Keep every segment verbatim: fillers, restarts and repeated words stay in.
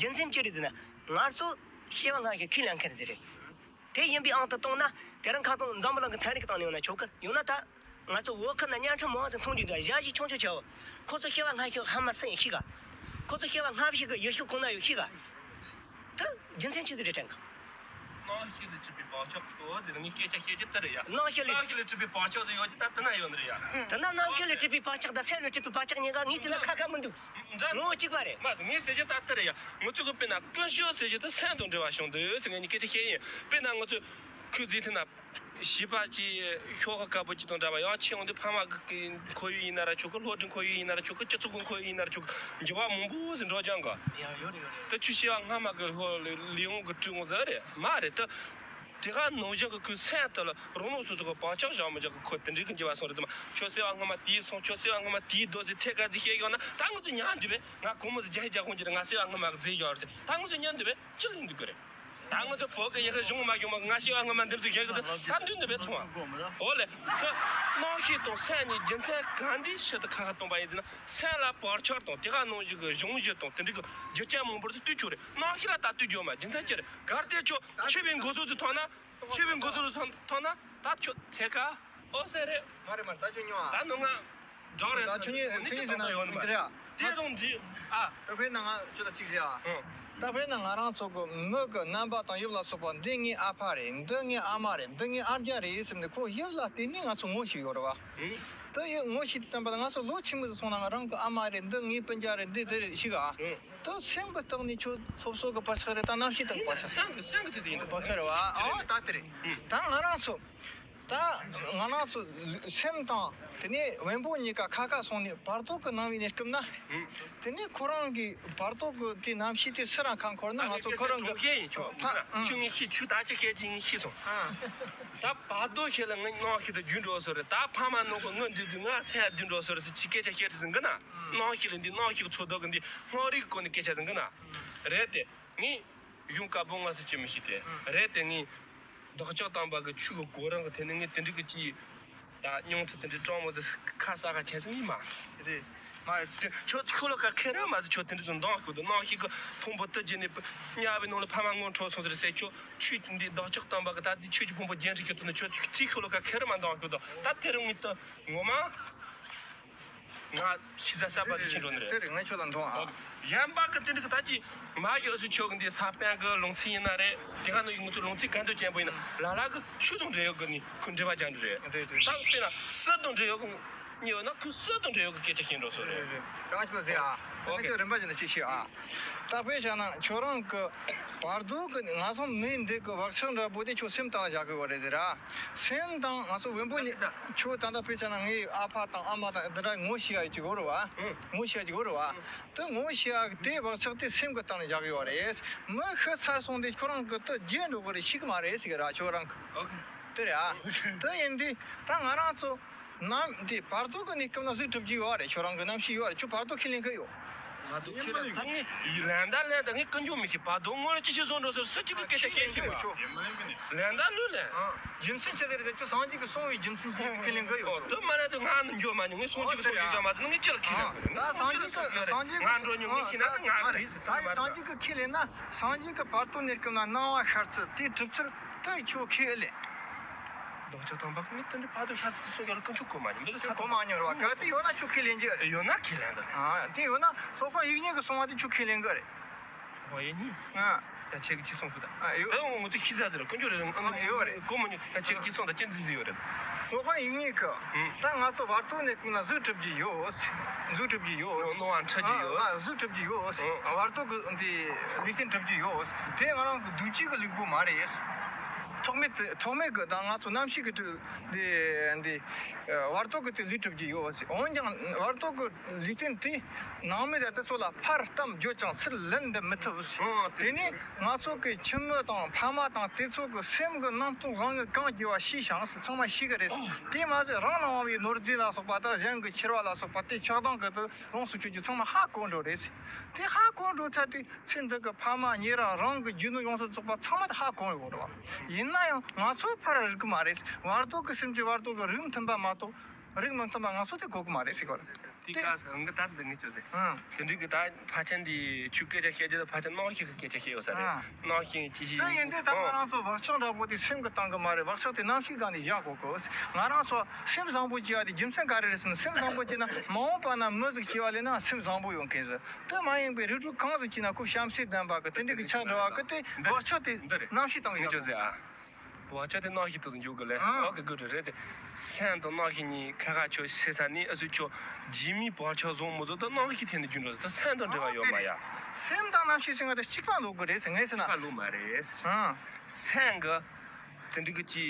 རྒྱུ་མཚན་ཅི་རེད་ཟེར་ན། ང་ཚོ་སྐྱེ་བ་སྔ་ཤོས་ཁས་ལེན་མཁན་ཟིག་རེད། དེ་ཡིན་པའི་དབང་དུ་བཏང་ན། དེ་རིང་ཁ་སང་འཛམ་བུ་གླིང་གི་ཚན་རིག་སྟེང་ནས་ཡོང་ན་ཆོག་གི། ཡང་ན་ད་ང་ཚོ་བོད་ཁུལ་ན་བརྙན་འཕྲིན་མང་ཙམ་མཐོང་རྒྱུ་འདུག། ཞ་ཡིས་ཆུང་ཆུང་བྱའོ། ཁོ་ཚོ་སྐྱེ་བ་སྔ་ཤོས་ཧ་མ་སི་ཡིན་ཤེས་ག། ཁོ་ཚོ་སྐྱེ་བ་སྔ་ཤོས་གི་ཡུལ་ཤུལ་གང་ན་ཡོད་ཤེས་ག། ད་རྒྱུ་མཚན་ཅི་ཟིག་རེད་དྲན་གི། རྣམ་ཤེས་ལས་གྲུབ་པའི་བག་ཆགས་ཀྱི་ལྟོ་ཟེར་ནས་ངས་སྐད་ཆ་བཤད་རྒྱུ་དེ་རེད་ཡ། རྣམ་ཤེས་ལས། རྣམ་ཤེས་ལས་གྲུབ་པའི་བག་ཆགས་ཟེར་ཡོད་ཀྱི་ད་དེ་ན་ཡོད་ནི་རེད་ཡ། དེ་ན་རྣམ་ཤེས་ལས་གྲུབ་པའི་བག་ཆགས་དང་སེམས་ལས་གྲུབ་པའི་བག་ཆགས་གཉིས་ཀ་ངས་དེ་ན་ཁ་ཁ་མི་འདུག། འདྲ། ངོ་གཅིག་པ་རེད། མ་ཟད་ངས་ཟེར་རྒྱུ་ད་ལྟ་རེད་ཡ། ང་ཚོ་གི་དཔེར་ན་ཀུན་སྤྱོད་ཟེར་རྒྱུ་དེ་སེམས་དང་འབྲེལ་བ་བྱུང་འདུག་ཟེར་ངས་སྐད་ཆ་བཤད་ཡིན། དཔེར་ན་ང་ཚོས་ཁོའི་རྫས་དེ་ན་བྱིས་པ་གཅིག་ཤོག་ཁ་དཀར་པོ་གཅིག་དང་འདྲ་བ། ཡང་ཆེ་འོང་དུས་ཕ་མ་གི་ཁོར་ཡུག་ཡིན་ན་ར་ཆོག་གི། སློབ་གྲྭའི་ཁོར་ཡུག་ཡིན་ན་ར་ཆོག་གི། སྤྱི་ཚོགས་ཀྱི་ཁོར་ཡུག་ཡིན་ན་ར་ཆོག་གི། འགྱུར་བ་མང་པོ་ཟིག་འགྲོ་རྒྱུ་འགའ། ཡང་ཡོད་རེད། ཡོད་རེད། ད་ཁྱོད་སྐྱེ་བ་སྔ་མ་གི་ཧོ་ལས་ལས་འོང་གི་སྤྲུལ་འོང་ཟེར་རེད། མ་རེད་ད། དེ་ག་ནང་བཞིན་གྱི་ཁོའི་སེམས་དེ་ལ་རང་ལུགས་སོ་སོ་གི་བག་ཆགས་བཞག་མི་བཞག་གི་ཁོ་དེ་འདྲའི་གི་འགྱུར་བ་སོང་རེད་དམ། ཁྱོད་སྐྱེ་བ་སྔ་མ་དེའི་སོང་། ཁྱོད་སྐྱེ་བ་སྔ་མ་དེའི་རྡོ་ཟེར་ཐད་ཀ་ཟིག་བཤད་ཡོང་ན། ད་ང་ཚོ་ཉན་འདུག་པས། ང་གོང་མོ་ཟིག་རྒྱ་ཧེ་རྒྱ་ཁོང་གྱི་རེད། ང་སྐྱེ་བ་སྔ་མ་གི་རྫས་ཡོད་རེད་ཟེར། ད་ང་ཚོ་ཉན་འདུག་པས། ཅི་ལ་ཡིན་འདུག་གི་རེད། ད་ང་ཚོ་བོད་ཀྱི་ཡི་གེ་གཞུང་མ་གཞུང་མ་ང་སྐྱེ་བ་སྔ་མ་འདི་ཚོ་ཡག་གི་ད་འདུག་འདུག་པས་ཚོང་བ། འོ་ལེ། ད་རྣམ་ཤེས་དང་སེམས་གཉིས་རྒྱུ་མཚན་གང་འདྲའི་ཕྱིར་དུ་ཁ་ཁ་སྟོན་པ་ཡིན་ཟེར་ན། སེམས་ལ་བག་ཆགས་དང་དེ་ག་ནང་བཞིན་གྱི་གཞུང་བཞི་དང་དེ་འདྲའི་གི་རྒྱུ་རྐྱེན་མང་པོར་ལྟོས་ཆོག་རེད། རྣམ་ཤེས་ལ་ད་ལྟོས་རྒྱུ་མ། རྒྱུ་མཚན་ཅི་རེད། གལ་ཏེ་ཁྱོད་ཆེ་བའི་འགོ་ཚུགས་ཚུལ་མཐོང་ན། ཆེ་བའི་འགོ་ཚུགས་ཚུལ་མཐོང་ན་ད་ཁྱོད་ཐད་ཀ་ཨོ་ཟེར་རེད། མ་རེད་མ་རེད། ད་ཁྱོད་སྨྱོ་ཨ། ད་ནང་ང་འགྲོགས་རེད། ད་ཁྱོད་ཉིད་ཁྱོད་ཉིད་ཟེར་ན་ཡོད་མི་འདི་རེད་ཨ། དེ་དང་འདི་ཨ། ད་དཔེར་ན་ང་ཁྱོད་ལ་གཅིག་ཟེར་ཨ། ཨང་། ད་དཔེར་ན་ང་རང་ཚོ་གི་མིག་གི་རྣམ་པ་དང་དབྱིབས་ལ་སོགས་པ། འདི་ངའི་ཨ་ཕ་རེད། འདི་ངའི་ཨ་མ་རེད། འདི་ངའི་ཨ་རྒྱ་རེད་ཟེར་ནས་ཁོ་དབྱིབས་ལ་བལྟས་ནས་ང་ཚོ་ངོ་ཤེས་ཡོད་རེད་བ། ཨང་། ད་ཡི་ངོ་ཤེས་དུས་ཙམ་པ་ལ་ང་ཚོ་ལོ་ཆེན་མོ་ཟིག་སོང་ན། ང་རང་གི་ཨ་མ་རེད། འདི་ངའི་སྤུན་ཀྱག་རེད། འདི་དེ་རེད་ཤེས་ག་ཨ། ཨང་། ད་སེམས་ཀྱི་སྟེང་ནས་ཁྱོད་སོ་སོ་གི་བག་ཆགས་རེད། ད་རྣམ་ཤེས་སྟེང་བག་ཆགས། སེམས་ཀྱི་སེམས་ཀྱི་དེ་དེ་ཡིན་ད། བག་ཆགས་རེད་བ། ཨ་ད་དེ་རེད། ཨང་། ད་ང་རང་ཚོ། ད་ང་རང་ཚོ་སེམས་དང་དེ་ནས་བེམ་པོ་གཉིས་ཀ་ཁ་ཁ་སོང་ནས་བར་དོ་གི་སྣང་བའི་གནས་སྐབས་ན། ཨང་། དེ་ནས་ཁོ་རང་གི་བར་དོ་གི་དེ་རྣམ་ཤེས་དེ་སུ་རང་ཁ་འཁོར་ན། ང་ཚོ་ཁོ་རང་གི་ཕ། ཨང་། ཁྱོད་ངས་ཤེས། ཁྱོད་ད་ཅི་སྐད་ཅིག་ངས་ཤེས་སོང་། ཨང་། ད་བར་དོ་ཞིག་ལ་ངའི་རྣམ་ཤེས་དེ་རྒྱུག་འགྲོ་སོང་རེད། ད་ཕ་མ་ནང་གི་ངའི་འདུག་དུས་ང་སེམས་རྒྱུག་འགྲོ་སོང་རེད་ཟེར་གྱི་སྐད་ཆ་བཤད་ཟིན་གི་ན། རྣམ་ཤེས་ལ་འདི་རྣམ་ཤེས་ཀྱི་ཚོགས་བསྡུ་གི་འདི་སྔགས་རིག་གི་སྐོར་ནས་སྐད་ཆ་ཟིན་གི་ན། རེད་དེ། ངས་གཞུང་བཀའ་པོད་ལྔ་ཟེར་གྱི་མི་ཤེས་ཏེ། རེད་དེ། ངས་བདག་ཅག་དམ་པ་གི་ཆོས་ཀྱི་གོ་རིམ་གི་ཐད་ནས་ངས་དེ་འདྲའི་གི་ཅིག་ད་མྱོང་ཚོར་དེ་འདྲའི་སྤྲང་མོ་ཟེར་ཁ་ས་ཁ་ཆེན་ཟེར་ངས་མ། རེད། མ་རེད། ཁྱོད་ཤོ་ལོ་ཀ་ཁེ་ར་མ་ཟེར། ཁྱོད་དེ་འདྲ་ཟེར་འདང་ཤོར་དུས་རྣམ་ཤེས་ཀྱི་ཕུང་པོ་དུ་རྒྱུ་ནས་དམྱལ་བའི་ནང་ལ་ཕ་མ་ངོ་འཕྲོད་སོང་ཟེར་ཟེར། ཁྱོད་ཆོས་འདི་བདག་ཅག་དམ་པ་གི་ད་འདི་ཆོས་ཀྱི་ཕུང་པོ་རྒྱན་དྲིས་ཁྱོད་དུ་ནི་ཁྱོད་ཚིག་ཤོ་ལོ་ཀ་ཁེ་ར་མ་འདང་ཤོར་དུས། ད་དེ་རིང་ངས་ད་ངོ་མ། ང་ཤི་ས་ས་པ་ཟིག་ཤི་འགྲོ་ནི་རེད། དེ་རེད། ང་ཁྱོད་ལ་འདོང་ཨ། གཞན་པ་གི་དེ་འདྲ་གི་ད་ཅི་མ་གི་ཨུ་སུ་ཆོས་གི་འདི་ས་པན་གི་ལུང་ཚན་ཡིན་ན་རེད། དེ་ག་ནང་ཡོད་ང་ཚོ་ལུང་ཚན་ག་འདྲ་ཅན་པོ་ཡིན་ན་ལ་ལ་གི་ཆོས་དང་འབྲེལ་ཡོད་གི་ནི་ཁོ་འབྲེལ་བ་ཅན་རེད། རེད་རེད། ད་དཔེར་ན་སྲིད་དང་འབྲེལ་ཡོད་གི་ཉེ་བ་ན་ཁོ་སྲིད་དང་འབྲེལ་ཡོད་གི་སྐད་ཆ་ཤེས་འགྲོ་སོ་རེད། རེད་རེད། ད་ང་ཁྱོད་ཟེར་ཨ། ད་ང་ཁྱོད་རིམ་པ་བཞིན་དུ་ཅིག་ཤེས་ཨ། ད་དཔེ་བཞག་ན་ཁྱོད་རང་གི་བར་དོ་གི་ང་ཚོ་མི་འདི་གི་བག་ཆགས་འདྲ་པོ་དེ་ཁྱོད་སེམས་སྟེང་བཞག་གི་ཡོད་རེད་ཟེར་ཨ། སེམས་དང་ང་ཚོ་བེམ་པོ་གཉིས། ཁྱོད་ད་ལྟ་དཔེ་བྱས་ན་ངའི་ཨ་ཕ་དང་ཨ་མ་དང་འདི་འདྲ་ངོ་ཤེས་ཡ་ཅིག་ཡོད་རེད་བ། ཨང་། ངོ་ཤེས་ཡ་ཅིག་ཡོད་རེད་བ། ཨང་། དེ་ངོ་ཤེས་ཡ་དེ་བག་ཆགས་དེ་སེམས་ཀྱི་སྟེང་ནས་བཞག་ཡོད་རེད། མི་ཤི་ཚར་སོང་དུས་ཁྱོད་རང་གི་དེ་བརྗེད་འགྲོ་གི་རེད། ཤེས་གི་མ་རེད་ཟེར་གི་ར་ཁྱོད་རང་གི། ཨོ་ཁེ། དེ་རེད་ཨ། དེ་ཡིན་དུས་ད་ང་རང་ཚོ་ནམ་དེ་བར་དོ་གི་གནས་སྐབས་ན་གཟུགས་གྲུབ་ཀྱི་ཡོད་རེད། ཁྱོད་རང་གི་རྣམ་ཤེས་ཡོད་རེད། ཁྱོད་བར་དོ་ཁས་ལེན་གི་ཡོད། ང་དུ་ཁས་ལེན་ད་ངས་ལན་ད་ལན་ད་ངས་ཀུན་འཇུག་མི་ཤེས། བར་དོ་དངོས་ལ་ཅི་ཞིག་བཟུང་འགྲོ་ཟེར་སུ་གཅིག་གིས་སྐད་ཆ་བཤད་ཤེས་མ། ལན་ད་ལུས་ལན། རྒྱུ་མཚན་ཆི་ཟེར་ཟེར་ཁྱོད་སངས་རྒྱས་ཀྱིས་གསུངས་པའི་རྒྱུ་མཚན་ཅིག་ཁས་ལེན་གི་ཡོད། ཨོ་དུ་མ་ལན་དུ་ང་ནི་འཇོག་མ་མྱོང་། ངས་སངས་རྒྱས་ཀྱིས་གསུངས་རྒྱུ་ཡོད་མ་ཟེར་ན་ངས་ཅི་ལ་ཁས་ལེན་དགོས། ད་སངས་རྒྱས་ཀྱིས་སངས་རྒྱས་ཀྱིས་ང་འགྲོ་མྱོང་། ངས་ཤེས་ན་ད་ང་རེད་ཟེར། ད་སངས་རྒྱས་ཀྱིས་ཁས་ལེན་ན་སངས་རྒྱས་ཀྱིས་བར་དོ་གནས་སྐབས་ན་སྣང་བ་ཤར་ཚུལ་དེ་གྲུབ་ཚུལ་དེ་ཁྱོད་ཁས་ལེན། བདག་ཅག་དམ་པ་གིས་ངས་དེ་འདྲའི་བར་དོ་ཤར་ཚུལ་གསུང་ཡ་ལ་ཀུན་སྤྱོད་གོ་མ་མྱོང་། མི་ལ་ས་གོ་མ་མྱོང་ར་བ། གལ་ཏེ་ཡོད་ན་ཁྱོད་ཁས་ལེན་གྱི་རེད། ཡོད་ན་ཁས་ལེན་དང་། ཨ་དེ་ཡོད་ན་སློབ་དཔོན་དབྱིག་གཉེན་གྱིས་གསུངས་པ་དེ་ཁྱོད་ཁས་ལེན་གྱི་རེད། ཨོ་ཡེ་ནི། ཨ། ཡ་ཁྱེད་ཀྱིས་ཅི་གསུངས་ཤོད་ད། ཨ་ཡོད། ད་འོ་ང་ཚོ་ཤི་ས་ཟེར་ཀུན་སྤྱོད་རེད། ཨ་ཡོད་རེད། གོ་མ་མྱོང་། ཡ་ཁྱེད་ཀྱིས་ཅི་གསུངས་ད་ཅི་འཛིན་ཟིན་ཡོད་རེད། སློབ་དཔོན་དབྱིག་གཉེན་གྱིས། ཨང་། ད་ང་ཚོ་བར་དོ་གནས་སྐབས་ན་གཟུགས་གྲུབ་ཀྱི་ཡོད། གཟུགས་གྲུབ་ཀྱི་ཡོད། སྣང་བ་འཁྲུལ་གྱི་ཡོད། ཨ་གཟུགས་གྲུབ་ཀྱི་ཡོད། ཨང་། བར་དོ་གི་འདི་ལུས་རྟེན་གྲུབ་ཀྱི་ཡོད། དེ་ང་རང་གི་འདུ་བྱེད་ཀྱི་ལུས་པོ་མ་རེད། ཐོག་མེད་དུ་ཐོག་མེད་ཀྱི་ད་ང་ཚོ་རྣམ་ཤེས་ཀྱི་གྲུབ་འདི་འདི་བར་དོ་གི་དེ་ལུས་གྲུབ་ཀྱི་ཡོད། འོན་ཀྱང་བར་དོ་གི་ལུས་རྟེན་དེ་སྣང་མེད་ལ་དེ་ཚོ་ལ་ཕར་གཏམ་བརྗོད་ཀྱང་ཚུར་ལན་འདེབས་མི་ཐུབ། ཨོ་དེ་ནི་ང་ཚོ་གི་ཁྱིམ་མི་དང་ཕ་མ་དང་དེ་ཚོ་གི་སེམས་གི་རྣམ་རྟོག་བཟང་ངན་གང་དགེ་བ་ཤེས་ཤིང་ཚང་མ་ཤེས་གི་རེད། དེ་མ་ཟད་རང་ལ་དབང་བའི་ནོར་རྫས་ལ་སོགས་པ་དང་གཞན་གི་འཁྱེར་བ་ལ་སོགས་པ་དེ་ཆགས་སྡང་གི་དུ་ལོངས་སུ་སྤྱོད་རྒྱུ་ཚང་མ་ཧ་གོ་འགྲོ་རེད། དེ་ཧ་གོ་འགྲོ་ཚར་དུས་ཚེ་འདི་གི་ཕ་མ་ཉེ་རང་རང་གི་རྒྱུ་ནོར་ཡོངས་སུ་རྫོགས་པ་ཚང་མ་དེ་ཧ་གོ་ཡོང་འགྲོ་བ། ཡིན་ན་ཡང་ང་ཚོ་ཕར་རིག་གི་མ་རེད། བར་དོ་གི་སེམས་ཀྱི་བར་དོ་གི་རིགས་མཐུན་པ་མ་གཏོགས་རིགས་མི་མཐུན་པ་ང་ཚོ་དེ་གོ་གི་མ་རེད་ཟེར་གི་རེད། དེ་དེ་ག་ས་འགི་ད་འདི་ངས་བཅོས་ཟེར། ཨང་། དེ་འདྲའི་གི་ད་ཕལ་ཆེར་འདི་ཆུ་སྐད་ཆ་བཤད་རྒྱུ་ད་ཕལ་ཆེར་རྣམ་ཤེས་ཀྱི་སྐད་ཆ་བཤད་ཡོད་ས་རེད། ཨང་། རྣམ་ཤེས་ཀྱི་ཤེས། ད་ཡིན་དུས་ད་ང་རང་ཚོ་བག་ཆགས་འདྲ་པོ་དེ་སེམས་ཀྱི་སྟེང་གི་མ་རེད། བག་ཆགས་དེ་རྣམ་ཤེས་སྒང་ནས་བཞག་དགོས་གོ། ང་རང་ཚོ་སེམས་བཟང་པོ་བྱས་པ་དེ་རྒྱུ་མཚན་ག་རེ་རེད་ཟེར་ན། སེམས་བཟང་པོ་བྱས་ན་མ་འོངས་པ་ན་མི་ཟིག་སྐྱེ་བ་ལེན་ན་སེམས་བཟང་པོ་ཡོང་མཁན་ཟིག་དེ་མ་ཡིན་པའི་རིགས་དྲུག་གང་ཟིག་བྱས་ན་ཁོ་བྱམས་བརྩེ་ལྡན་པ་གི་དེ་འདྲའི་གི་ཆགས་འགྲོ་བ་གི་དེ་བག་ཆགས་དེ་རྣམ་ཤེས་སྟེང་གི་ངས་བཞག་བཅོས་ཟེར་ཨ། བག་ཆགས་དེ་རྣམ་ཤེས་དུ་འཇུག་གི་ལས། ཨ། ཨོ་གི་གི་རེད་རེད་དེ། སེམས་དང་རྣམ་ཤེས་གཉིས་ཁ་ཁ་ཆོ་ཤེས་ས་ནི་ཨ་སུ་ཆོ་རྗེས་མའི་བག་ཆགས་བཟང་མོ་ཚོ་ད་རྣམ་ཤེས་ཐད་ནས་རྒྱུ་འགྲོ་ཟེར། ད་སེམས་དང་འབྲེལ་བ་ཡོད་མ་ཡ། སེམས་དང་རྣམ་ཤེས་ཟེར་ང་ད་གཅིག་པ་འདུག་གི་རེད་ཟེར་ངས་ཟེར་ན། ཁ་ལོ་མ་རེད། ཨ། སེམས་གི་དེ་འདྲི་གི་ཅི་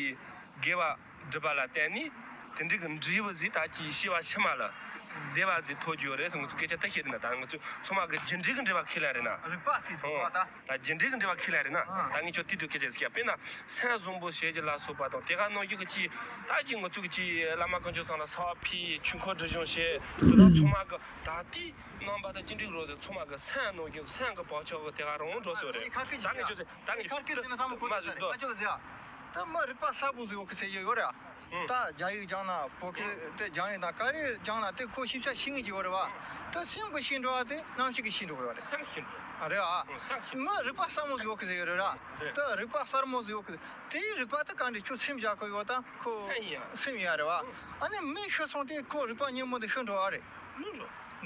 དགེ་བ་སྒྲུབ་པ་ལ་བརྟེན་ནས་དེ་འདྲི་གི་འབྲས་བུ་ཟིག་ད་ཅི་ཤེས་པ་ཕྱི་མ་ལ་བདེ་བ་ཟིག་ཐོབ་རྒྱུ་ཡོད་རེད་ཟེར། ང་ཚོ་སྐད་ཆ་ད་བཤད་རེད་ན། ད་ང་ཚོ་ཚང་མ་གི་རྒྱུ་འབྲས་གི་འབྲེལ་བ་ཁས་ལེན་རེད་ན། རིག་པ་ཟེར་ཐུབ་པ་ད། ད་རྒྱུ་འབྲས་ཀྱི་འབྲེལ་བ་ཁས་ལེན་རེད་ན། ཨ། ད་ངས་ཁྱོད་དེ་དུས་སྐད་ཆ་ཟིག་བཤད། དཔེར་ན་སེམས་བཟང་པོ་བྱེད་རྒྱུ་ལ་སོགས་པ་དང་དེ་ག་ནང་བཞིན་གྱི་ཅི་ད་ཅི་ང་ཚོ་གི་ཅི་བླ་མ་གང་བྱུང་སང་ལ་ས་ཕི་ཆོས་འཁོར་སྒྲིབ་སྦྱོང་བྱེད་དེ་དག་ཚང་མ་གི་ད་ལྟའི་རྣམ་པ་དང་ཅི་འདྲ་རོ་དེ་ཚང་མ་གི་སེམས་ནང་བཞིན་སེམས་གི་བག་ཆགས་གི་དེ་ག་རང་འགྲོ་སོ་རེད། ད་ངས་ཁྱོད་ཟེར་ད་ངས་ཁར་ཁེར་དེ་ན་ཚང་མ་གོ་མ་ཟེར་དོ། ད་ཁྱོད་ཟེར་ད་མི་རིག་པ་གསལ་པོ་ཟིག་ཡོད་གི་ཟེར་ཡོད་རེད། ཨ། ད་རྒྱ་ཡིག་སྦྱངས་ན་བོད་སྐད་དེ་སྦྱངས་ཡིན་ན་ག་རེ་སྦྱངས་ན་དེ་ཁོ་ཤེས་བྱ་ཤེས་ངེས་ཀྱི་ཡོད་རེད་བ། ད་སེམས་ཀྱི་ཤེས་འགྲོ་བ་དེ་རྣམ་ཤེས་ཀྱི་ཤེས་འགྲོ་གི་ཡོད་རེད། སེམས་ཤེས་འགྲོ། ཨ་རེད་ཨ། སེམས་ཤེས། མི་རིག་པ་གསར་མོ་ཟིག་ཡོད་གི་ཟེར་ཡོད་རེད་ར། རེད། ད་རིག་པ་གསར་མོ་ཟིག་ཡོད་གི། དེའི་རིག་པ་དེ་ག་འདྲ་ཁྱོད་སེམས་བཞག་གི་ཡོད་ད་ཁོ་སེམས་ཡིན་ཡ་རེད་བ། ཨ་ནི་མི་ཤི་སོང་དེ་ཁོ་རིག་པ་ཉིན་མོ་དེ་ཤི་འགྲོ་བ་རེད།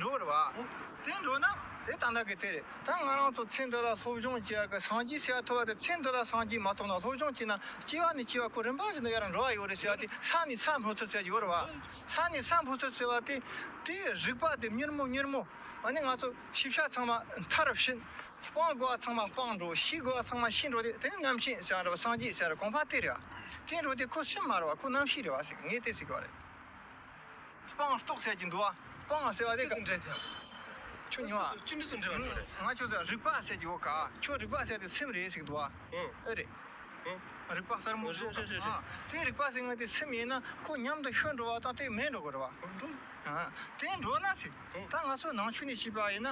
འགྲོ་རེད་བ། དེ་འགྲོ་ན་དེ་ད་ལྟ་གི་དེ་རེད། ད་ང་རང་ཚོ་ཚེ་འདི་ལ་སློབ་སྦྱོང་བྱེད་ཡ་གི་སངས་རྒྱས་ཟེར་ཡ་ཐོབ་པ་དེ་ཚེ་འདི་ལ་སངས་རྒྱས་མ་ཐོབ་ན་སློབ་སྦྱོང་བྱས་ན་སྐྱེ་བ་ནས་སྐྱེ་བ་ཁོ་རིམ་པ་བཞིན་དུ་ཡར་འགྲོ་བ་ཡོད་རེད་ཟེར་བ་དེ། ས་ནས་ས་འཕོ་ཚུལ་ཟེར་ཡོད་རེད་བ། ས་ནས་ས་འཕོ་ཚུལ་ཟེར་བ་དེ་དེའི་རིག་པ་དེ་མྱུར་མོ་མྱུར་མོ། ཨ་ནི་ང་ཚོ་ཤེས་བྱ་ཚང་མ་མཐར་ཕྱིན། སྤང་དགོས་པ་ཚང་མ་སྤང་འགྲོ། ཤེས་དགོས་པ་ཚང་མ་ཤེས་འགྲོ་དེ་དེ་ནི་རྣམ་ཤེས་ཟེར་བ་སངས་རྒྱས་ཟེར་གོང་འཕེལ་དེ་རེད་བ། དེ་འགྲོ་དེ་ཁོ་སེམས་མ་རེད་བ། ཁོ་རྣམ་ཤེས་རེད་བ་ཟེར་ངས་དེ་ཟེར་གི་བ་རེད། སྤང་ལྟོགས་ཟེར་གྱི་འདུག་བ། སྤང་ཟེར་བ་དེ་ཅི་ཟིག་འདྲ་ཁྱོད་ཉོ་བ། ཅི་འདྲ་ཟིག་འདྲ་བ་ཉོ་རེད། ང་ཁྱོད་ཚོ་རིག་པ་ཟེར་གྱི་ཡོད་ག་ཁྱོད་རིག་པ་ཟེར་དེ་སེམས་རེད་ཟེར་གྱི་འདུག་བ། ཨེ་རེད། རིག་པ་གསར་མོ་ཟེར་རེད་རེད་རེད། ཨ། དེ་རིག་པ་ཟེར་ང་དེ་སེམས་ཡིན་ན་ཁོ་མཉམ་དུ་ཤི་འགྲོ་བ་དང་དེ་མེད་འགྲོ་གི་རེད་བ། འགྲོ། ཨ། དེ་འགྲོ་ན་ཟེར། ད་ང་ཚོ་ནང་ཆོས་ནས་ཤེས་པ་ཡིན་ན།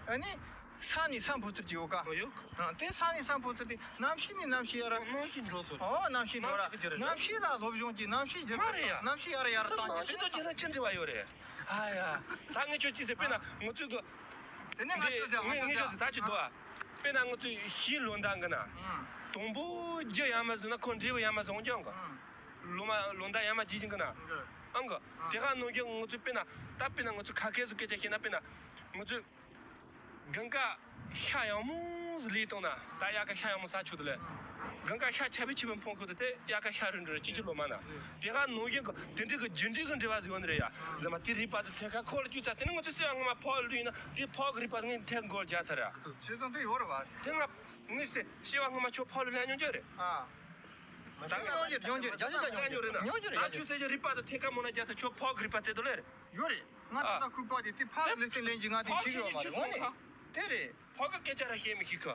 ཨ་ནི། ས་ནས་ས་འཕོ་ཚུལ་གྱི་ཡོད་ཀ་ཡོད། དེ་ས་ནས་ས་འཕོ་ཚུལ་དེ་རྣམ་ཤེས་ནས་རྣམ་ཤེས་ཡར། རྣམ་ཤེས་འགྲོ་སོང་། ཨོ་རྣམ་ཤེས་འགྲོ་ར། རྣམ་ཤེས་ཀྱི་རེད། རྣམ་ཤེས་ལ་སློབ་སྦྱོང་གྱིས་རྣམ་ཤེས་ཀྱི་མ་རེད་ཡ། རྣམ་ཤེས་ཡར་ཡར་བཏང་རྣམ་ཤེས་དང་ཅི་འདྲ་ཅི་འདྲ་བ་ཡོད་རེད། ཨ་ཡ། ད་ངས་ཁྱོད་ཅི་ཟེར་དཔེར་ན་ང་ཚོས་གི་དེ་ནས་ང་ཚོས་ཟེར་ང་ངས་ངས་ཁྱོད་ཟེར་ད་ཅི་འདུག་ཨ། དཔེར་ན་ང་ཚོས་ཤིང་ལོ་འདབ་འགི་ན། དང་པོ་རྒྱུ་ཡར་མར་བཟོས་ན་ཁོ་འབྲས་བུ་ཡར་མར་བཟོ་འོང་ཀྱང་གི་ལོ་མ་ལོ་འདབ་ཡར་མར་རྒྱས་ཀྱིན་གི་ན། ཨང་གི་དེ་ག་ནང་བཞིན་ང་ཚོས་དཔེར་ན་ད་དཔེར་ན་ང་ཚོས་ཁ་སྐད་བཟོ་སྐད་ཆ་བཤད་ན་དཔེར་ན་ང་ཚོས། དགུན་ཁ་ཤ་ཡག་མོ་ཟིག་ལས་བཏང་ན་ད་དབྱར་ཁ་ཤ་ཡག་མོ་ཟ་ཆོག་ཏུ་ལས། དགུན་ཁ་ཤ་ཆར་པའི་ཆར་པ་འཕངས་ཁུལ་དུ་དེ་དབྱར་ཁ་ཤ་རུལ་འགྲོ་རེད་ཅི་ཅི་ལོ་མ་ན། དེ་ག་ནང་བཞིན་གི་དེ་འདྲའི་གི་རྒྱུ་འབྲས་གི་འབྲེལ་བ་ཟིག་ཡོད་ནི་རེད་ཡ། རྫ་མ་དེ་རིག་པ་དེ་ཐད་ཀ་ཁོག་ལ་བཅུག་ཚར། དེ་ནི་ང་ཚོ་སེམས་ངོ་མ་ཕག་ལུས་ཡིན་ན་དེ་ཕག་གི་རིག་པ་ངས་ཐད་མགོ་ལ་རྒྱག་ཚར་ཡ། བྱས་ཙང་དེ་ཡོད་རེད་བ། དེ་ང་ངས་སེ་སྐྱེ་བ་སྔོན་མ་ཁྱོད་ཕག་ལུས་ལེན་མྱོང་རྒྱུ་རེད། ཨ། ད་ངས་མྱོང་རྒྱུ་མྱོང་རྒྱུ་རེད། རྒྱ་ཆེ་ད་ཉོ་རེད་ན་མྱོང་རྒྱུ་རེད། ད་ཆུ་ཚོད་ཀྱི་རིག་པ་དེ་ཐད་ཀ་མོ་ན་རྒྱག་ཚར། ཁྱོད་ཕག་གི་རིག་པ་རྩེ་དུ་ལེ་རེད། ཡོད་རེད། ང་ད་ལྟ་ཁུག་པ་དེ་དེ་ཕག་ལེ་ཚན་ལེན་གྱི་ང་དེ་ཤེས་ཡོད་མ་རེད། འོ་ནི། དེ་རེད། ཕག་གི་སྐད་ཆ་ར་བཤད་མི་ཤེས་གི།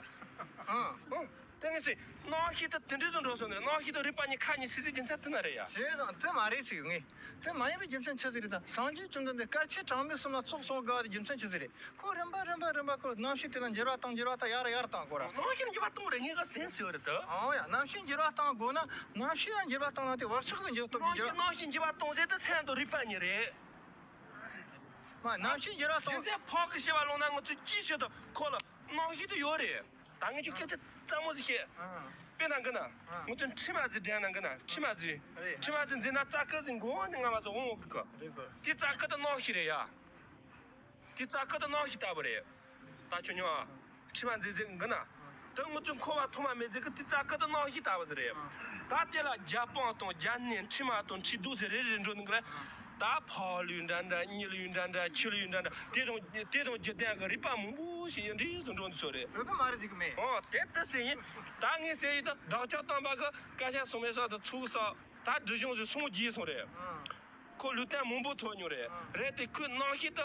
ཨང་། ཨང་། དེ་ངས་ཟེར། རྣམ་ཤེས་དེ་དེ་འདྲ་ཟིག་འགྲོ་སོང་ནས་རྣམ་ཤེས་དང་རིག་པ་གཉིས་ཁ་གཉིས་སྲིད་སྲིད་རྒྱུ་མཚན་དེ་ན་རེད་ཡ། བྱས་ཙང་དེ་མ་རེད་ཟེར་གི་ངས། དེ་མ་ཡིན་པའི་རྒྱུ་མཚན་ཆི་ཟིག་རེད་ད། སངས་རྒྱས་བཅོམ་ལྡན་འདས་སྐར་ཆ་གྲངས་མེད་གསུམ་ལ་ཚོགས་གསོག་དགའ་བ་དེ་རྒྱུ་མཚན་ཆི་ཟིག་རེད། ཁོ་རིམ་པ་རིམ་པ་རིམ་པ་ཁོ་རྣམ་ཤེས་དེ་ལ་འགྱུར་བ་བཏང་འགྱུར་བ་བཏང་ཡར་ཡར་བཏང་དགོས་ར། རྣམ་ཤེས་འགྱུར་བ་གཏོང་རེད་ངས་ག་སེམས་ཟེར་བ་རེད་ད། ཨང་ཡ་རྣམ་ཤེས་འགྱུར་བ་བཏང་དགོས་ན་རྣམ་ཤེས་ལ་འགྱུར་བ་བཏང་ན་དེ་བག་ཆགས་ཀྱི་འགྱུར་བ་གཏོང་རྣམ་ཤེས་འགྱུར་བ། རྣམ་ཤེས་འགྱུར་བ་གཏོང་ཟེར་དེ་སེམས་དང་རིག་པ་གཉིས་རེད། མ་རྣམ་ཤེས་འགྱུར་བ་གཏོང་། དེ་ཚེ་ཕག་གི་ཤེས་པ་ལོང་ན་ང་ཚོས་ཅིའི་ཕྱིར་དུ་ཁོ་ལ་རྣམ་ཤེས་དེ་ཡོད་རེད། ད་ངས་ཁྱོད་སྐད་ཆ་རྩ་མོ་ཟིག་བཤད། ཨང་། དཔེར་ན་འགི་ན། ཨང་། ང་ཚོས་མཆིལ་མ་ཟིག་འདྲེན་ན་འགི་ན་མཆིལ་མ་ཟིག་རེད། མཆིལ་མ་ཟིག་འཛིན་ན་རྩ་ཁ་ཟིག་མགོ་བོ་ནས་རྔ་མ་ཟིག་འོང་འོང་གི་གི། རེད་གི། དེ་རྩ་ཁ་དེ་རྣམ་ཤེས་རེད་ཡ། དེ་རྩ་ཁ་དེ་རྣམ་ཤེས་ལྟ་བུ་རེད། ད་ཁྱོད་ཉོ་ཨ། མཆིལ་མ་འཛིན་ཟིག་འགི་ན། དེ་ང་ཚོས་འཁོར་བ་ཐོག་མ་མེད་ཟིག་གི་དེ་རྩ་ཁ་དེ་རྣམ་ཤེས་ལྟ་བུ་ཟིག་རེད། ད་དེ་ལ་རྒྱབ་དཔུང་དང་རྒྱབ་སྣེ་མཁྲིས་མ་དང་མཁྲིས་གདུགས་ཟེར་རེ་རེ་འགྲོ་ནི་གི་ལ། ད་ཕག་ལུས་འདྲ་འདྲ་གཉིད་ལུས་འདྲ་འདྲ་ཆུ་ལུས་འདྲ་འདྲ་དེ་དང་དེ་དང་རྒྱུ་ལྡན་གི་རིག་པ་མང་པོ་ཞིག་ཡིན་འདྲ་ཟིག་འགྲོ་འདུག་སོ་རེད། དེ་ད་མ་རེད་ཟིག་གི་མེད། ཨོ་དེ་ལྟ་ཟེར་ཡིན། ད་ངས་ཟེར་ཡིན་ད་བདག་ཅག་དམ་པ་གི་བསྐལ་བརྒྱ་གསུམ་པའི་ས་དང་ཚུགས་ས་ད་སྒྲིབ་སྦྱོང་ཟིག་སངས་རྒྱས་སོང་རེད། ཁོ་ལུས་རྟེན་མང་པོ་ཐོབ་མྱོང་རེད། རེད་དེ་ཁོའི་རྣམ་ཤེས་དེ་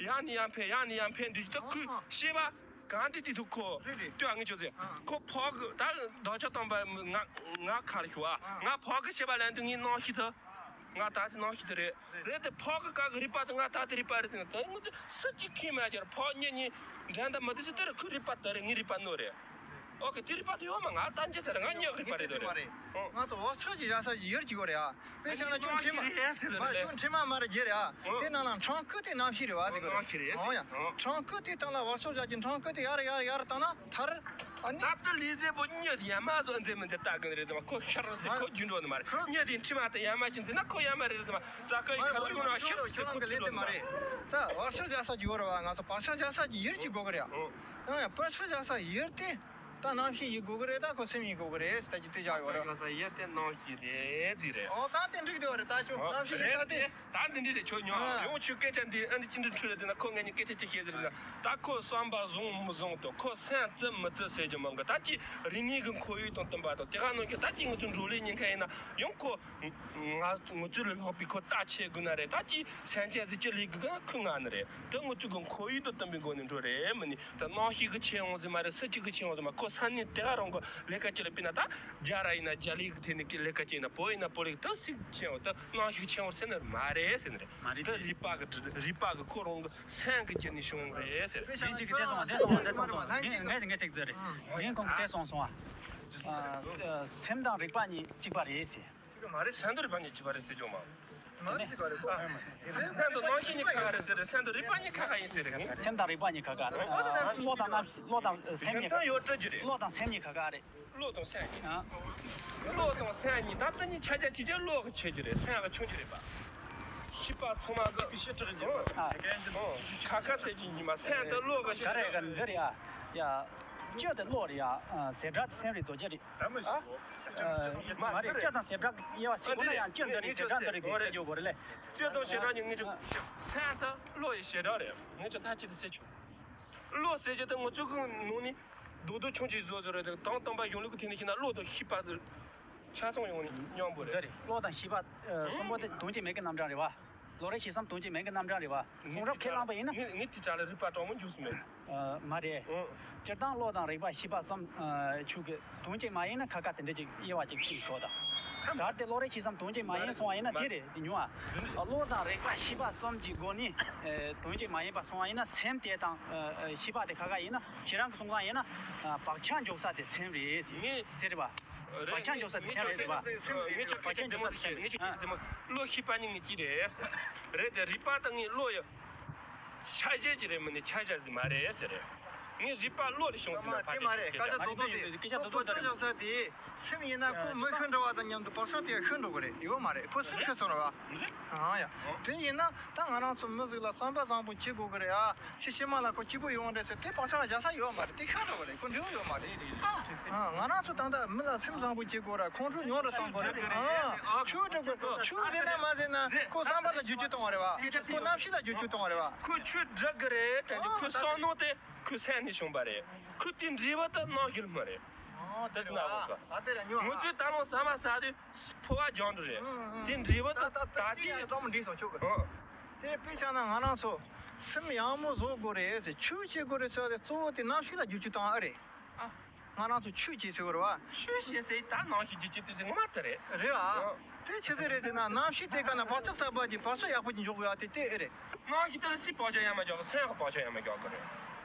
ཡར་ནས་ཡར་འཕེལ་ཡར་ནས་ཡར་འཕེལ་འདུག་ད་ཁོའི་ཤེས་པ་གང་དེ་དེ་ཐུག་ཁོ། རེད་རེད། ལྟོས་ཨ་ངས་ཁྱོད་ཟེར། ཁོ་ཕག་གི་ད་བདག་ཅག་དམ་པ་ང་ང་ཁ་ལ་ཞུ་བ། ང་ཕག་གི་ཤེས་པ་ལེན་དུས་ངའི་རྣམ་ཤེས་དེ་ང་ད་དེ་རྣམ་ཤེས་དེ་རེད། རེད་དེ་ཕག་གི་ཀ་གི་རིག་པ་དེ་ང་ད་དེ་རིག་པ་རེད་དེ་ད་ངས་ཁྱོད་སུ་གཅིག་ཁས་མ་བྱར་ཕག་གཉིས་གཉིས་འགྲན་ཟླ་མི་དེ་སུ་དེ་རེད། ཁོའི་རིག་པ་དེ་རེད། ངའི་རིག་པ་ནོར་རེད། ཨོ་ཁེ། དེ་རིག་པ་དེ་ཡོད་མ། ང་ལྟ་འཇལ་ཚར། ང་རྙེད་རིག་པ་རེད་དོ་རེད། ཨོ། ང་ཚོ་འོ་ཚོད་ཀྱི་ཡ་ས་ཡིར་གྱི་གོ་རེད་ཨ། དཔེ་བཞག་ན་ཁྱོད་ཁྲིད་མ་མ་རེད་རྒྱལ་རེད་ཨ། དེ་ནང་ལ་འཕྲང་ཁུ་དེ་གནམ་གཤིས་རེད་བ་ཟེར་གོ་རེད། ཨོ་ཡ། འཕྲང་ཁུ་དེ་སྟེང་ལ་འོ་ཚོད་བཞག་གི། འཕྲང་ཁུ་དེ་ཡར་ཡར་ཡར་བཏང་ན་ཐར། ཨ་ནི། ད་ལྟ་ལས་མཛད་པོ་གཉིད་ཡ་མ་བཟོ་འཛེམ་མི་འཛེམ་ལྟ་གི་རེད་ཙམ་ཁོ་ཤར་ཟེར་ཁོ་རྒྱུན་འགྲོ་ནི་མ་རེད། གཉིད་དེ་འཕྲི་མ་དེ་ཡ་མ་ཅི་འཛིན་ན་ཁོ་ཡ་མ་རེད་ཙམ་ཙ་ཁོ་ཡི་ཁ་ལོ་ཡོང་ན་ཤར་ཟེར་ཁོ་རྒྱུན་འགྲོ་ནི་མ་རེད། ད་བག་ཆགས་བཞག་ས་ཅིག་ཡོད་རེད་བ། ང་ཚོ་བག་ཆགས་བཞག་ས་ཅིག་ཡིར་ཅིག་དགོས་གི་རེད་ཨ། ཡང་ཡང་བག་ཆགས་བཞག་ས་ཡིར་དེ་ད་གནམ་གཤིས་ཡིན་དགོས་གི་རེད། ད་ཁོ་སེམས་ཡིན་དགོས་གི་རེད། ད་ཅི་དེ་བཞག་ཡོད་རེད། བག་ཆགས་བཞག་ས་ཡིར་དེ་གནམ་གཤིས་རེད་ཟིག་རེད། ཨོ་ད་དེ་འགྲིག་དེ་བ་རེད། ད་ཁྱོད་གནམ་གཤིས་རེད་ད་དེ། ད་འདི་འདྲ་རེད། ཁྱོད་ཉོ་ཡོང་། ཁྱོད་སྐད་ཆ་འདི་ཨ་ནི་ཅི་འདྲ་འཁྲུལ་རེད་ཟེར་ན། ཁོ་ངས་ནི་སྐད་ཆ་ཅི་བཤད་ཟེར་ན། ད་ཁོ་བསམ་པ་བཟང་མི་བཟང་དང་ཁོ་སེམས་བརྩི་མི་བརྩི་ཟེར་རྒྱུ་མང་གི། ད་ཅི་རིག་གནས་ཀྱི་ཁོར་ཡུག་དང་བསྟུན་པ་དང་དེ་ག་ནང་གི་ད་ཅི་ང་ཚོ་འགྲོ་ལས་ཉེན་ཁ་ཡིན་ན་ཡང་ཁོ་ང་ང་ཚོ་ལས་ལྷག་པའི་ཁོ་ལྟ་ཆེ་དགོས་ན་རེད། ད་ཅི་སེམས་ཅན་ཟིག་ཅི་ལས་དགོས་ན་ཁོ་ང་ནི་རེད། ད་ང་ཚོ་གི་ཁོར་ཡུག་དང་བསྟུན་པའི་སྒོ་ནས་འགྲོ་རེད། མི་ནི་ད་གནམ་གཤིས་ཀྱི་ཆེ་འོང་ཟེར་མ་རེད། ས་ཅིག་གི་ཆེ་འོང་ཟེར་མ། ཁོ་ས་གནས་དེ་ག་རང་གི་ལས་ཀ་ཅི་ལ་དཔེར་ན་ད་རྒྱ་ར་ཡིན་ན་རྒྱ་ལས་ཀྱི་ཐད་ནས་ཀྱི་ལས་ཀ་ཅི་ཡིན་ན། བོད་ཡིན་ན་བོད་ལས་ཀྱི་ད་སིག་ཆེ་འོང་ད། གནམ་གཤིས་ཆེན་པོར་ཟེར་ནི་མ་རེད་ཟེར་ནི་རེད། མ་རེད་དེ། རིག་པ་གི་རིག་པ་གི་ཁོ་རང་གི་སེམས་ཀྱི་རྒྱུ་ནས་བྱུང་རེད་ཟེར། དེ་གཅིག་གི་དེ་སོང་བ་དེ་སོང་བ་དེ་སོང་སོང་། ངས་ངས་ངས་གཅིག་ཟེར་རེད། ངས་ཁོང་གི་དེ་སོང་སོང་བ། སེམས་དང་རིག་པ་གཉིས་གཅིག་པ་རེད་ཟེར། སེམས་དང་རིག་པ་གཉིས་གཅིག་པ་རེད་ཟེར་རྒྱུ་མ། སེམས་དང་གནམ་གཤིས་གཉིས་ཁ་ཁ་རེད་ཟེར་རེད། སེམས་དང་རིག་པ་གཉིས་ཁ་ཁ་ཡིན་ཟེར་རེད། སེམས་དང་རིག་པ་གཉིས་ཁ་ཁ་རེད། བློ་དང་རྣམ་བློ་དང་སེམས་གཉིས་ཁ་ཁ། ཡོད་སྲིད་ཀྱི་རེད། བློ་དང་སེམས་གཉིས་ཁ་ཁ་རེད། བློ་དང་སེམས་གཉིས། ཨ། བློ་དང་སེམས་གཉིས་ད་ལྟ་གཉིས་ཆ་རྒྱ་ཆེ་ཆེ་བློ་གི་ཆེ་རྒྱུ་རེད། སེམས་གི་ཆུང་རྒྱུ་རེད་པ། ཤེས་པ་ཚང་མ་གི་ཤེས་སྒྲིབ་ཀྱི། ཨ། ཨོ། ཁ་ཁ་ཟེར་གྱི་ཉི་མ་སེམས་དང་བློ་གི་ཤེས་སྒྲིབ་ག་རེ་ག་འདི་རེད་ཡ། ཡ། སྤྱོད་དེ་བློ་རེད་ཡ། ཟེ་བྲག་སེམས་རེད་རྫོགས་རྒྱུ་རེད། ཨ། མ་རེད། སྤྱོད་དང་ཟེ་བྲག་དབྱེ་བ་ཤེས་དགོས་ན་ཡང་སྤྱོད་འདི་རེད་ཟེ་བྲག་འདི་རེད་ཟེར་རྒྱུ་དགོས་རེད་ལེ། སྤྱོད་དང་ཟེ་བྲག་གཉིས་ངེད་ཚོ་སེམས་དང་བློ་ཡི་ཟེ་བྲག་རེད། ངེད་ཚོ་ད་ཅི་དེ་ཟེར་ཆོག་བློ་ཟེར་རྒྱུ་དེ་ང་ཚོ་གི་ནང་ནས་རྡོག་རྡོག་ཆུང་ཆུང་བཟོ་བཟོ་རེད། དང་དམ་པ་གཞུང་ལུགས་ཀྱི་ཐད་ནས་བཤད་ན་བློ་དང་ཤེས་པ་ཆ་ཚང་ཡོང་ནས་མཉམ་པོ་རེད། འདི་རེད། བློ་དང་ཤེས་པ་གསུམ་པོ་དེ་དོན་གཅིག་མིང་གི་རྣམ་གྲངས་རེད་བ། བློ་རིག་ཤེས་གསུམ་དོན་གཅིག་མིང་གི་རྣམ་གྲངས་རེད་བ། གསུང་རབ་ཁས་བླངས་པ་ཡིན་ན། ངས་ངས་དེ་ཅག་ལ་རིག་པ་དྲང་མོ་འཇུག་སུ་མེད། མ་རེད། སྤྱིར་བཏང་བློ་དང་རིག་པ་ཤེས་པ་གསུམ་ཆོས་ཀྱི་དོན་གཅིག་མ་ཡིན་ན་ཁ་ཁ་དེ་འདྲ་ཅིག་དབྱེ་བ་ཅིག་ཕྱེ་ཆོག་དང་། ད་དེ་བློ་རིག་ཤེས་གསུམ་དོན་གཅིག་མ་ཡིན་སོང་བ་ཡིན་ན་དེ་རེད། དེ་ཉུང་བ། བློ་དང་རིག་པ་ཤེས་པ་གསུམ་གྱི་སྒོ་ནས་དོན་གཅིག་མ་ཡིན་པ་སོང་བ་ཡིན་ན། སེམས་དེ་དང་ཤེས་པ་དེ་ཁ་ཁ་ཡིན་ན། ཁྱེད་རང་གི་གསུང་སྟངས་ཡིན་ན་བག་ཆགས་འཇོག་ས་དེ་སེམས་རེད་ཟེར་རེད་བ། བག་ཆགས་འཇོག་ས་དེ་སེམས་རེད་ཟེར་བ། ངས་ཁྱོད་བག་ཆགས་འཇོག་ས་དེ་སེམས་རེད། བློ་ཤེས་པ་གཉིས་ངས་གཅིག་རེད་ཟེར། རེད་དེ་རིག་པ་དང་ངས་བློ་ཡི་ཆ་ཤས་ཅིག་རེད། མིན་ནི་ཆ་ཤས་ཟིག་མ་རེད་ཟེར་རེད། ངས་རིག་པ་བློ་ལས་བྱུང་ཟེར་ན་ཕལ་ཆེར་སྐད་ཆ་རྡོག་རྡོག་དེ་སྐད་ཆ་རྡོག་རྡོག་དེ་རེད། སེམས་ཡིན་ན་ཁོ་མི་ཤི་འགྲོ་བ་དང་མཉམ་དུ་བག་ཆགས་དེ་ཤི་འགྲོ་གི་རེད། ཡོད་མ་རེད། ཁོ་སེམས་ཤི་སོང་རེད་བ། ཨང་ཡ། དེ་ཡིན་ན་ད་ང་རང་ཚོ་མི་ཟིག་ལ་བསམ་པ་བཟང་པོ་བྱེད་དགོས་གི་རེད་ཨ། ཚེ་ཕྱི་མ་ལ་ཁོ་སྐྱིད་པོ་ཡོང་རེད་ཟེར་དེ་བག་ཆགས་བཞག་ས་ཡོད་མ་རེད། དེ་ཤི་འགྲོ་གི་རེད། ཁོ་འབྲས་བུ་ཡོད་མ་རེད། ཨ། ང་རང་ཚོ་ད་ལྟ་མི་ལ་སེམས་བཟང་པོ་བྱེད་དགོས་ར། ཁོང་ཁྲོ་ཉུང་རུ་གཏོང་དགོས་རེད། ཨ། ཆོས་སྒྲུབ་དགོས། ཆོས་ཟེར་ན་མ་ཟེར་ན་ཁོ་བསམ་པ་ལ་བསྒྱུར་བཅོས་གཏོང་བ་རེད་བ། ཁོ་རྣམ་ཤེས་ལ་བསྒྱུར་བཅོས་གཏོང་བ་རེད་བ། ཁོ་ཆོས་སྒྲུབ་གི་རེད་དྲན་དུས་ཁོའི་བསམ་མནོ་དེ་ཁོའི་སེམས་ནས་བྱུང་བ་རེད། ཁོ་དེ་འབྲས་བུ་དེ་རྣམ་ཤེས་ལ་སྨིན་རེད། ཨོ་དེ་ན་འོ་ག་ཨ་དེ་ར་ཉོ་ང་ཚོས་ད་ལོ་ཟ་མ་ཟ་དུས་ཕོ་བ་རྒྱང་འགྲོ་རེད། ཨུ་ཨུ། དེ་འབྲས་བུ་དེ་ད་ད་ད་ད་ཅི་ཡང་གྲོགས་མོ་འདྲིས་སོང་ཆོག་གི། ཨོ། དེ་དཔེ་བཞག་ན་ང་རང་ཚོ་སེམས་ཡག་མོ་བཟོ་དགོས་རེད་ཟེར། ཆོས་བྱེད་དགོས་རེད་ཟེར་བ་དེ་གཙོ་བོ་དེ་རྣམ་ཤེས་ལ་བསྒྱུར་བཅོས་བཏང་ཨ་རེད། ཨ། ང་རང་ཚོ་ཆོས་བྱེད་ཟེར་བ་རེད་བ། ཆོས་བྱེད་ཟེར་ད་རྣམ་ཤེས་བསྒྱུར་བཅོས་དུས་ཚོད་ངོ་མ་དེ་རེད། རེད་བ། ཨོ། དེ་ཆི་ཟིག་རེད་ཟེར་ན་རྣམ་ཤེས་དེ་ག་ན་བག་ཆགས་གསར་པ་གྱི་བག་ཆགས་ཡག་པོ་ཅིག་འཇོག་དགོས་ཡ་དེ་དེ་ཨེ་རེད། རྣམ་ཤེས་དེ་ལ་སུས་བག་ཆགས་ཡ་མ་རྒྱག་གི། སེམས་ཀྱི་བག་ཆགས་ཡ་མ་རྒྱག་གི་རེད།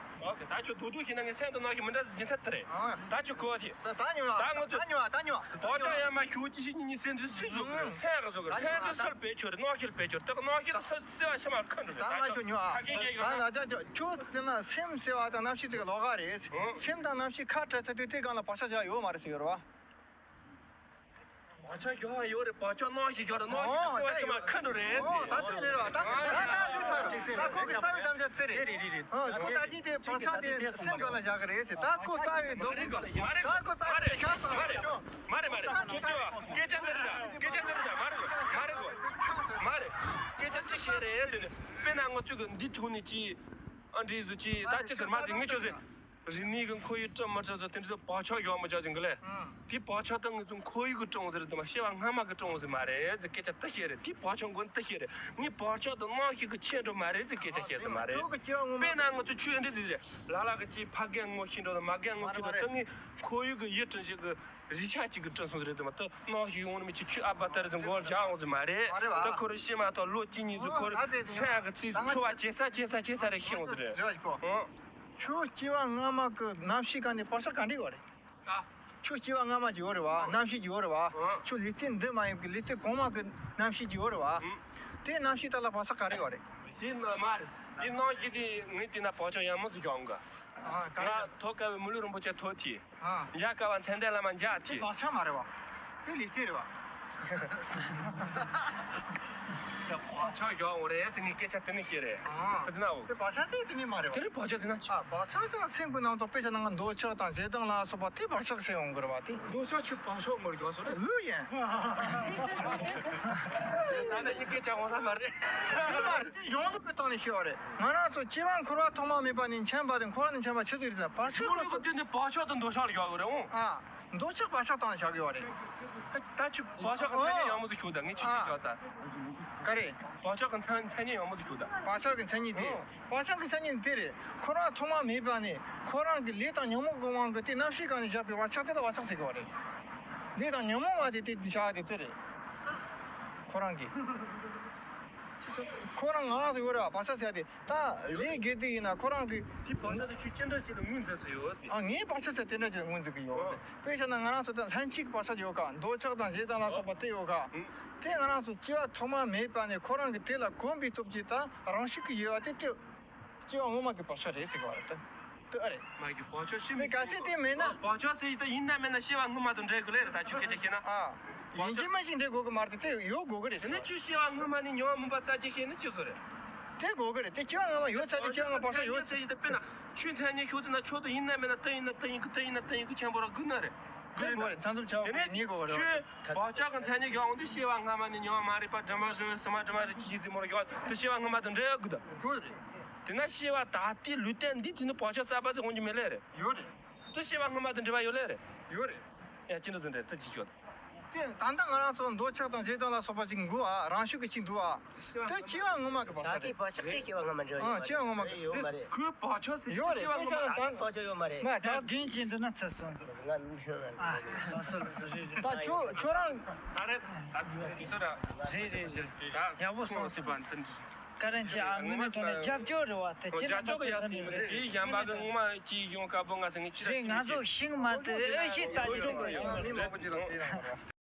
ཨོ་ཁེ། ད་ཁྱོད་རྡོག་རྡོག་བཤད་ན་ངས་སེམས་དང་རྣམ་ཤེས་མི་འདྲ་ཟེར་གྱིན་ཚར་དེ་རེད། ཨ། ད་ཁྱོད་གོ་དེ། ད་ད་ཉོ་ཨ། ད་ང་ཚོ་ད་ཉོ་ཨ། ད་ཉོ་ཨ། བག་ཆགས་ཡ་མ་ཞུ་ཅི་ཞིག་གཉིས་གཉིས་སེམས་དུ་སུས་བཟོ་གི་རེད། སེམས་ཀྱིས་བཟོ་གི་རེད། སེམས་དེ་སུར་བེད་ཆོག་རེད། རྣམ་ཤེས་ལ་བེད་ཆོག་རེད། ད་རྣམ་ཤེས་དེ་སུར་སེ་བ་ཤ་མ་ཁ་འགྲོ་རེད། ད་ང་ཁྱོད་ཉོ་ཨ། ད་ང་ཁྱོད་ཁྱོད་དེ་ན་སེམས་ཟེར་བ་དང་རྣམ་ཤེས་དེ་ག་ལོགས་ཀ་རེད། སེམས་དང་རྣམ་ཤེས་ཁ་བྲལ་ཚར་དུས་དེ་སྒང་ལ་བག་ཆགས་བཞག་ཡོད་མ་རེད་ཟེར་ཡོད་རེད་བ། བག་ཆགས་བཞག་ཡོད་རེད། བག་ཆགས་རྣམ་ཤེས་བཞག་རེད། རྣམ་ཤེས་ཨོ་སེ་བ་ཤ་མ་ཁ་འགྲོ་རེད། ཨོ་ད་དེ་རེད་བ། ད་ད་ད་འགྲིག་ཚར་རེད། ད་ཁོ་གི་རྩ་བའི་དམ་བཅའ་དེ་རེད། རེད་རེད་རེད། ཨོ་ཁོ་ད་ཅི་དེ་བག་ཆགས་དེ་སེམས་སྒང་ལ་བཞག་གི་རེད་ཟེར། ད་ཁོ་རྩ་བའི་མདོ་མ་རེད་མ་རེད། ད་ཁོ་རྩ་བའི་ཤ་ཟ་མ་རེད། མ་རེད་མ་རེད། ཁྱེད་ཚོས་སྐད་ཆ་འདི་རེད་ད། སྐད་ཆ་འདི་རེད་ད། མ་རེད་མ་རེད་གོ། མ་རེད། སྐད་ཆ་ཅི་བཤད་རེད་ཟེར་ནས། དཔེར་ན་ང་ཚོས་གི་འདི་ཐུག་ནས་ཅི་ཨ་འདྲི་ཟེར་ཅི་ད་ཅི་ཟེར་མ་ཟེར་ངས་ཁྱོད་ཟེར། རིག་གནས་ཀྱི་ཁོར་ཡུག་སྐྲུན་མི་སྐྲུན་སོགས་དེ་འདྲ་ཚོ་བག་ཆགས་ཡོད་མ་ཆགས་ཀྱི་འགི་ལས། ཨང་། དེ་བག་ཆགས་དེ་ངེད་ཚོ་ཁོར་ཡུག་གི་སྐྲུན་ཟེར་ཙམ་ཤེས་པ་སྔ་མ་གི་སྐྲུན་ཟེར་མ་རེད་ཟེར་སྐད་ཆ་དེ་བཤད་རེད། དེ་བག་ཆགས་མགོ་དེ་བཤད་རེད། ངས་བག་ཆགས་དེ་རྣམ་ཤེས་ཀྱི་ཆེད་འགྲོ་མ་རེད་ཟེར་སྐད་ཆ་བཤད་ཟེར་མ་རེད། ཁྱོད་ཀྱི་སྐྱེ་བ་སྔོན་མ། དཔེར་ན་ང་ཚོ་ཆོས་འདི་ཟེར་རེད། ལ་ལ་གི་ཅི་ཕ་རྒན་ངོ་ཤེས་འགྲོ་དང་མ་རྒན་ངོ་ཤེས་འགྲོ་དང་། དེ་ངས་ཁོར་ཡུག་གི་ཡིད་སྐྲུན་བྱེད་གི་རེད་ཆ་གཅིག་གི་སྐྲུན་སོང་ཟེར་རེད་ཙམ། དེ་རྣམ་ཤེས་ཡོང་ནི་མི་ཅི་ཆོས་ཨ་པ་ལྟར་ཟེར་མགོ་རྒྱག་འོང་ཟེར་མ་རེད། མ་རེད་བ། དེ་ཁོ་རང་ཤེས་མ་ཐག་ལོ་གཅིག་གཉིས་ཚོ་ཁོ་རང་སེམས་ཀྱི་ཚིག་འཚོ་བ་བྱེད་ས་བྱེད་ས་བྱེད་ས་རེད་ཤེས་འོང་ཟེར་རེད། རེད་བ་ཞིག་གོ། ཨང་། ཁྱོད་སྐྱེ་བ་སྔ་མ་གི་རྣམ་ཤེས་ག་ནས་བག་ཆགས་ག་འདྲ་ཡོད་རེད། ཁྱོད་སྐྱེ་བ་སྔ་མ་ཅིག་ཡོད་རེད་བ། རྣམ་ཤེས་ཅིག་ཡོད་རེད་བ། ཁྱོད་ལུས་རྟེན་འདི་མ་ཡིན་པའི་ལུས་རྟེན་གོང་མ་གི་རྣམ་ཤེས་ཅིག་ཡོད་རེད་བ། དེ་རྣམ་ཤེས་དག་ལ་བག་ཆགས་ག་རེ་ཡོད་རེད། ཡིན་ནོ་མ་རེད། འདི་ནང་བཞིན་དེ་ངས་བལྟས་ན་བག་ཆགས་ཡང་མོ་ཟིག་གྱོང་གི། ཨ་ག་རེ། ང་ཐོག་དཀའ་བའི་མི་ལུས་རིན་པོ་ཆེ་ཐོག་ཐི། ཨ་འཇའ་དཀའ་བ་མཚན་ལྡན་བླ་མ་འཇའ་ཐི། དེ་བག་ཆགས་མ་རེད་བ། དེ་ལུས་རྟེན་རེད་བ། དེ་བག་ཆགས་གྱོང་འོ་རེད་ཟེར་ངས་སྐད་ཆ་དེ་ནས་བཤད་རེད། ཨ་དེ་ན་འོ། དེ་བག་ཆགས་ཟེར་དེ་ནས་མ་རེད་བ། དེ་རིང་བག་ཆགས་ཟེར་ན་ཆི། ཨ་བག་ཆགས་ཟེར་ན་སེམས་ཀྱི་ནང་དུ་དཔེ་ཆ་ནང་འདོད་ཆགས་དང་ཞེ་སྡང་ལ་སོགས་པ་དེ་བག་ཆགས་ཟེར་ཡོང་གི་རེད་བ་དེ། འདོད་ཆགས་ཆུ་བག་ཆགས་ངོར་གྱོང་སོ་རེད། ལུས་ཡིན། ད་ནི་ཡི་གེ་ཆ་ངོ་ས་མ་རེད། དེ་མ་རེད། དེ་གཞུང་ལུགས་ཀྱི་སྟེང་ནས་བཤད་པ་རེད། ང་རང་ཚོ་སྐྱེ་བ་འཁོར་བ་ཐོག་མ་མེད་པ་ནས་མཁྱེན་པ་དང་འཁོར་བ་ནས་མཁྱེན་པ་ཆི་ཟིག་རེད་ཟེར་ན་བག་ཆགས། གཞུང་ལུགས་ཀྱི་སྟེང་ནས་བག་ཆགས་དང་འདོད་ཆགས་ལ་བཞག་གི་རེད་འོང་། ཨ་འདོད་ཆགས་བག་ཆགས་སྟེང་ལ་བཞག་གི་ཡོད་རེད། ད་ཆུ་བག་ཆགས་ཀྱི་མཚན་ཉིད་ཡང་མོ་ཟིག་ཤོད་ད་ངས་ཆུ་ཆུ་ཤོད་ད། ག་རེ། བག་ཆགས་ཀྱི་མཚན་མཚན་ཉིད་ཡང་མོ་ཟིག་ཤོད་ད། བག་ཆགས་ཀྱི་མཚན་ཉིད་དེ། ཨོ། བག་ཆགས་ཀྱི་མཚན་ཉིད་དེ་རེད། འཁོར་བ་ཐོག་མ་མེད་པ་ནས་ཁོ་རང་གི་ལས་དང་ཉོན་མོངས་ཀྱི་དབང་གིས་དེ་རྣམ་ཤེས་སྒང་ནས་བཞག་པའི་བག་ཆགས་དེ་ལ་བག་ཆགས་ཟེར་གི་བ་རེད། ལས་དང་ཉོན་མོངས་པ་དེ་དེ་བཞག་དེ་དེ་རེད། ཁོ་རང་གིས། ཁོ་རང་ང་རང་ཚོ་ཡོད་རེད་བ། བག་ཆགས་ཟེར་དེ་ད་ལས་དགེ་སྡིག་ཡིན་ན་ཁོ་རང་གིས། དེ་བག་ཆགས་དེ་ཁྱོད་ཅི་འདྲ་ཅིག་ལ་ངོས་འཛིན་ས་ཡོད་ཟེར། ཨ་ངའི་བག་ཆགས་ཟེར་དེ་འདྲ་ཅིག་ལ་ངོས་འཛིན་གི་ཡོད་ཟེར། དཔེ་བཞག་ན་ང་རང་ཚོ་ད་ལྷན་སྐྱེས་ཀྱི་བག་ཆགས་ཡོད་ག་འདོད་ཆགས་དང་ཞེ་སྡང་ལ་སོགས་པ་དེ་ཡོད་ག་དེ་ང་རང་ཚོ་སྐྱེ་བ་ཐོག་མ་མེད་པ་ནས་ཁོ་རང་གི་དེ་ལ་གོམས་པའི་སྟོབས་ཀྱིས་ད་རང་ཤུགས་ཀྱིས་ཡོད་པ་དེ་དེ་སྐྱེ་བ་སྔོན་མ་གི་བག་ཆགས་རེད་ཟེར་གི་བ་རེད་ད། དེ་ཨ་རེད། མ་གི་བག་ཆགས་ཤི་དེ་མི་ག་ཚད་དེ་མེད་ན། བག་ཆགས་ཟེར་ཡི་ད་ཡིན་ན་མེད་ན་སྐྱེ་བ་སྔོན་མ་དང་འབྲེལ་དགོས་ལེ་རེད་ད་ཁྱོད་སྐད་ཆ་བཤད་ན། ཨ། ཡིན་གཅིག་མིན་གཅིག་འབྲེལ་དགོས་གི་མ་རེད་དེ་ཡོད་དགོས་གི་རེད་དེ་ཟེར་ནི་བ། ཁྱོད་སྐྱེ་བ་སྔོན་མ་ནས་མྱོང་བ་མུན་པ་རྩ་ཆེ་བཤད་ནི་ཅི་སོ་རེད། དེ་དགོས་གི་རེད་དེ་སྐྱེ་བ་སྔོན་མ་ཡོད་ཚར་དེ་སྐྱེ་བ་སྔོན་མ་བག་ཆགས་ཡོད་ཚར་ཡི་ད་དཔེར་ན་ཁྱོད་མཚན་ཉིད་ཤོད་དུས་ན་ཁྱོད་དུ་ཡིན་ན་མེད་ན་དེ་ཡིན་ན་དེ་ཡིན་གི་དེ་ཡིན་ན་དེ་ཡིན་གི་ཆེན་པོ་ར་དགོས་ན་རེད། དེ་དགོས་རེད་མཚན་འཛོམས་བྱ་བ་དེ་ནི་ངེས་དགོས་རེད། ཁྱོད་བག་ཆགས་ཀྱི་མཚན་ཉིད་ཡོང་དུས་སྐྱེ་བ་སྔ་མ་ནས་མྱོང་བ་མ་རིག་པ་དྲི་མ་རེ་སུ་མ་དྲི་མ་རེ་ཅི་ཅི་ཙི་མོ་ར་ཡོད་དུས་སྐྱེ་བ་སྔོན་མ་དང་འབྲེལ་ཡོད་དགོས་ད། དགོས་རེད། དེ་ན་སྐྱེ་བ་ད་ལྟའི་ལུས་རྟེན་འདི་དེ་ནི་བག་ཆགས་གསར་པ་ཟིག་འོང་རྒྱུ་མེད་ལེ་རེད། ཡོད་རེད། དེ་སྐྱེ་བ་སྔོན་མ་དང་འབྲེལ་བ་ཡོད་ལེ་རེད། ཡོད་རེད། ཡ་ཅི་འདྲ་ཟིན་རེད་ད་ཅི་ཤོད། དེ་ད་ལྟ་ང་རང་ཚོ་འདོད་ཆགས་དང་ཞེ་སྡང་ལ་སོགས་པ་ཅིག་འགོ་ཨ་རང་ཤུགས་ཀྱིས་ཅིག་འདུག་ཨ། དེ་སྐྱེ་བ་སྔོན་མ་གི་བག་ཆགས་རེད། ད་ལྟའི་བག་ཆགས་དེ་སྐྱེ་བ་སྔོན་མ་འབྲེལ་བ་ཡོད་མ་རེད། ཨ་སྐྱེ་བ་སྔོན་མ་གི་ཡོད་མ་རེད། ཁོའི་བག་ཆགས་ཟེར་ཡོད་རེད། སྐྱེ་བ་སྔོན་མ་ད་ལྟའི་བག་ཆགས་ཡོད་མ་རེད། མ་ད་རྒན་གྱིས་འདི་ན་ཚར་སོང་། ང་ཨ་ལགས་སོ་ལགས་སོ་རེད་རེད། ད་ཁྱོད་ཁྱོད་རང་ད་རེད་ད་དུས་ཚོད་ར་རེད་རེད་རེད། ད་ཡག་པོ་སོང་སོང་། ཀ་རན་ཆེ་ཨ་ངོས་ནས་དྲང་ནས་རྒྱབ་སྐྱོར་རེད་བ་དེ་ཁྱེད་རང་ཚོ་ཡག་ཟིན་མི་འདུག་དེ་གཞན་པ་གི་ངོ་མ་ཅི་ཡོང་དཀའ་པོ་ང་ཟེར་ངས་ཅི་རེད། ང་ཚོ་ཤིང་མ་དེ་ཨེ་ཤེས་ད་ཅི་རེད།